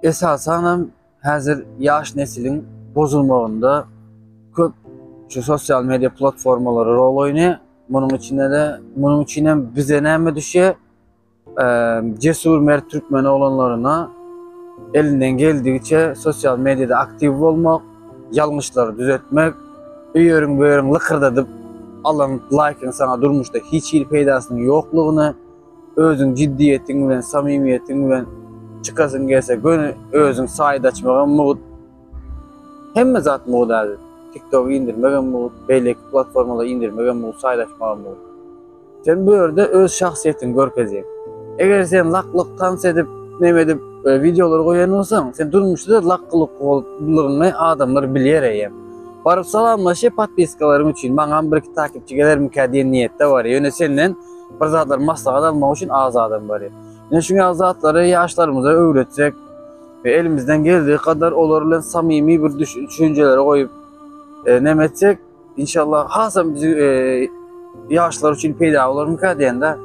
Esasanam häzir ýaş nesiliň bozulmagynda köp şu sosial media platformalary rol oýnaýar. Munuň içinde-de, munuň üçin hem bize näme düşýär? Cesur mert türkmen oglanlaryna elinden geldigiçe sosial mediada aktiw bolmak, ýalňyşlary düzetmek, öýeriň böýeriň lykyrdadyp alan laýkyň saňa durmuşda hiç hili peýdasynyň ýoklugyny, özüň jiddiýetiň bilen, samimiýetiň bilen çykasyň gelse göni özüň saýt açmagam mugt. Hemme zat mugt häzir. TikTok indirmegem mugt, beýleki platformalara indirmegem mugt, saýt açmagam mugt. Sen bu ýerde öz şahsyýetiňi görkezýäň. Eger sen laklyk tans edip, neme edip e, wideolar goýan bolsaň, sen durmuşda laklylygyňy adamlar bilýär eýýäm. Baryp salamlaşy podpiskalaryň üçin maňam bir iki takipçi gelermikä diýen niýetde bar. Ýöne senden bir zatlar maslahat almak üçin az adam bar. Ine şu ýaly zatlary ýaşlarymyza öwretsek we elimizden geldiği kadar olar bilen samimi bir düşünjeleri goýup e, neme etsek, İnşallah hasam bizi e, ýaşlar üçin peýda bolarmyka diýende.